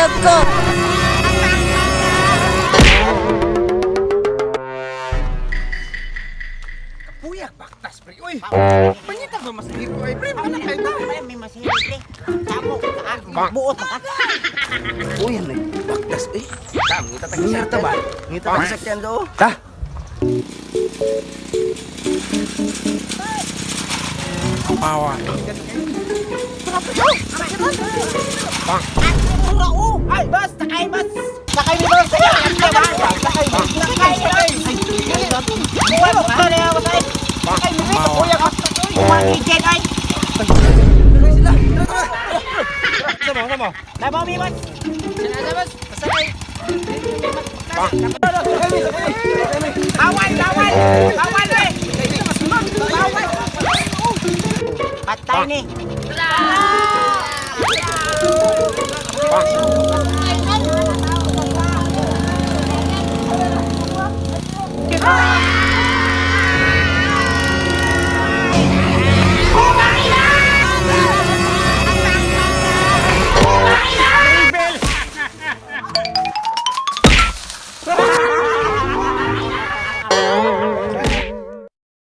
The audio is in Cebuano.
Uyab ko. Puyak baktas, pre. Uy, pangita ba mas hero ay, pre? Mana kay ta? Ay, may masihiro, pre. Tamo, ah, buot ka. Uy, yan baktas, eh. Tam, ngita ta kisarta ba? Ngita ta sakyan do. Ta. Pawa. Mura, oh. Ay, bas, sakay, bas. Sakay mi, bas. Sakay, sakay, sakay, sakay. Buwan mo ka na, sakay. Sakay mi, bas. Kuya, bas. Buwan ni Jen, ay. Sama, sama. Labaw mi, bas. Bawal, bawal. Bawal, eh. Bawal. Patay ni.